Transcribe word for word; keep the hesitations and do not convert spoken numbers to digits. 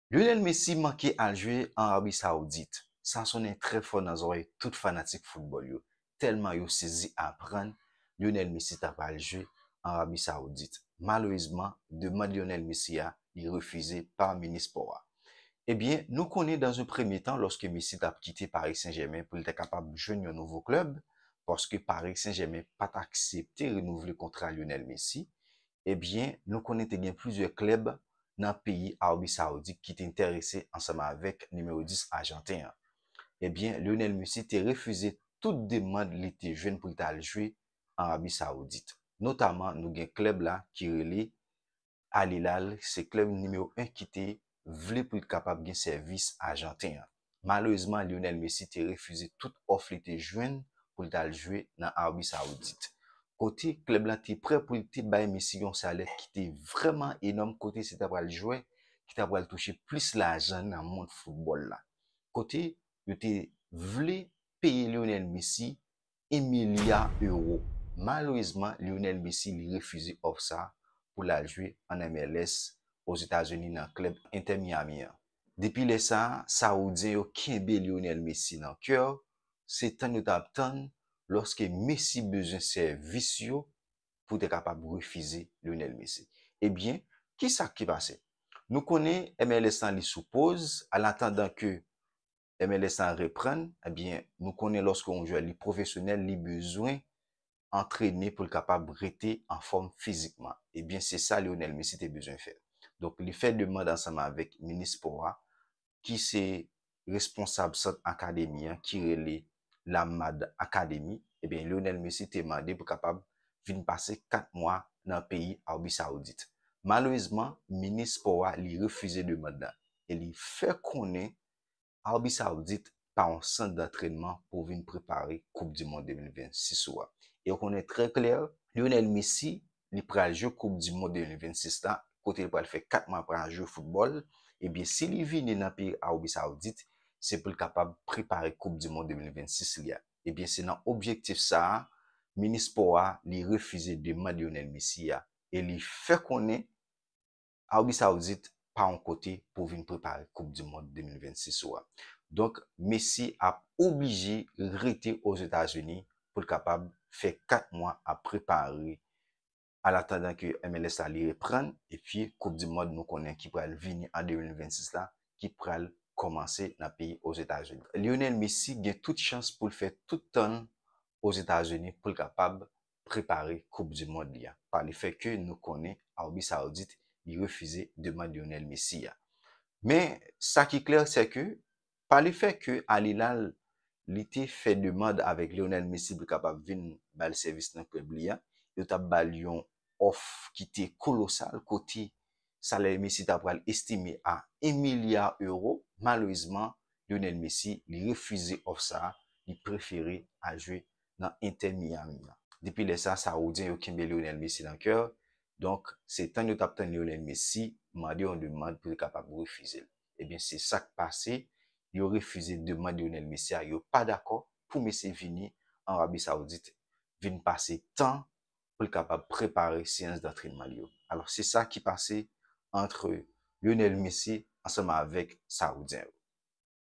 Lionel Messi manke al jwe an Arabi Saoudit. Sa sonnen trè fò nan zòrèy tout fanatik foutbòl yo, tèlman yo sezi aprann Lionel Messi ta pral jwe an Arabi Saoudit. Malerezman, demann Lionel Messi a, li refize pa minis spò a. Ebyen, nou konnen dans un premier temps, lòske Messi t ap kite Paris Saint-Germain pou l ta kapab jwenn yon nouvo klèb, paske Paris Saint-Germain pa t aksepte renouvle kontra Lionel Messi, ebyen, nou konnen te gen plizyè klèb nan peyi Arabi Saoudit ki te enterese ansanm avèk nimewo dis ajanten an. Ebyen, Lionel Messi te refize tout demann li te jwenn pou l t al jwe an Arabi Saoudit. Notaman, nou gen klèb la ki rele Al Hilal, se klèb nimewo en ki te vle pou l kapab gen sèvis ajanten an. Malerezman, Lionel Messi te refize tout òf li te jwenn pou l t al jwe nan Arabi Saoudit. Kote klèb la te prè pou l te bay Messi yon salè ki te vrèman enòm, kote se ta pral jwè ki ta pral touche plis lajan nan mond foutbòl la. Kote yo te vle peye Lionel Messi en milya ewo. Malerezman, Lionel Messi li refize òf sa pou l al jwe an M L S Ozetazini nan klèb Inter Miami an. Depi lè sa a, Sawoudyen yo kenbe Lionel Messi nan kè, se tann yo t ap tann lòske Messi bezwen sèvis yo pou te kapab refize Lionel Messi. Ebyen, ki sa ki pase? Nou konnen M L S lan li sou poz, an atandan ke M L S lan reprann, ebyen, nou konnen lòske yon jwè li pwofesyonèl, li bezwen antrene pou l kapab rete anfòm fizikman. Ebyen, se sa Lionel Messi te bezwen fè. Donk, li fè demann ansanm avèk minis spò a, ki se responsab sant akademi an, ki rele Lamad Academy. Ebyen, Lionel Messi te mande pou kapab vin pase kat mwa nan peyi Arabi Saoudit. Malerezman, minis spò a, li refize demann lan e li fè konnen Arabi Saoudit pa yon sant dantrènman pou vin prepare Koup di Mond de mil vennsis ou a. E w konnen trè klè, Lionel Messi, li pral jwe Koup di Mond de mil vennsis la, kote li pral fè kat mwa pral jwe foutbòl. Ebyen, si li vini nan peyi Arabi Saoudit, se pou l kapab prepare Koup di Mond de mil vennsis li a. Ebyen, se nan objektif sa a, minis spò a, li refize demann Lionel Messi a, e li fè konnen Arabi Saoudit pa yon kote pou vin prepare Koup di Mond de mil vennsis ou a. Donk, Messi ap oblije rete Ozetazini pou l kapab fè kat mwa ap prepare, an atandan ke M L S la li reprann, epi Koup di Mond nou konnen ki pral vini an de mil vennsis la, ki pral kòmanse nan peyi Ozetazini. Lionel Messi gen tout chans pou l fè tout tan l Ozetazini pou l kapab prepare Koup di Mond li a, pa le fè ke nou konnen Arabi Saoudit li refize demann Lionel Messi a. Men, sa ki klè, se ke pa le fè ke Al Hilal li te fè demann avèk Lionel Messi pou l kapab vin ba l sèvis nan klèb li a, yo t ap ba l yon òf ki te kolosal, kote salè Messi ta pral estime a en milya ewo. Malerezman, Lionel Messi, li refize òf sa a, li prefere al jwe nan Inter Miami an. Depi lè sa a, Sawoudyen yo kenbe Lionel Messi nan kè. Donk, se tann yo t ap tann Lionel Messi mande yon demann pou yo kapab refize l. Ebyen, se sa k pase, yo refize demann Lionel Messi a, yo pa dakò pou Messi vini an Arabi Saoudit, vin pase tan pou l kapab prepare seyans dantrènman li yo. Alò, se sa ki pase ant Lionel Messi ansanm avèk Sawoudyen yo.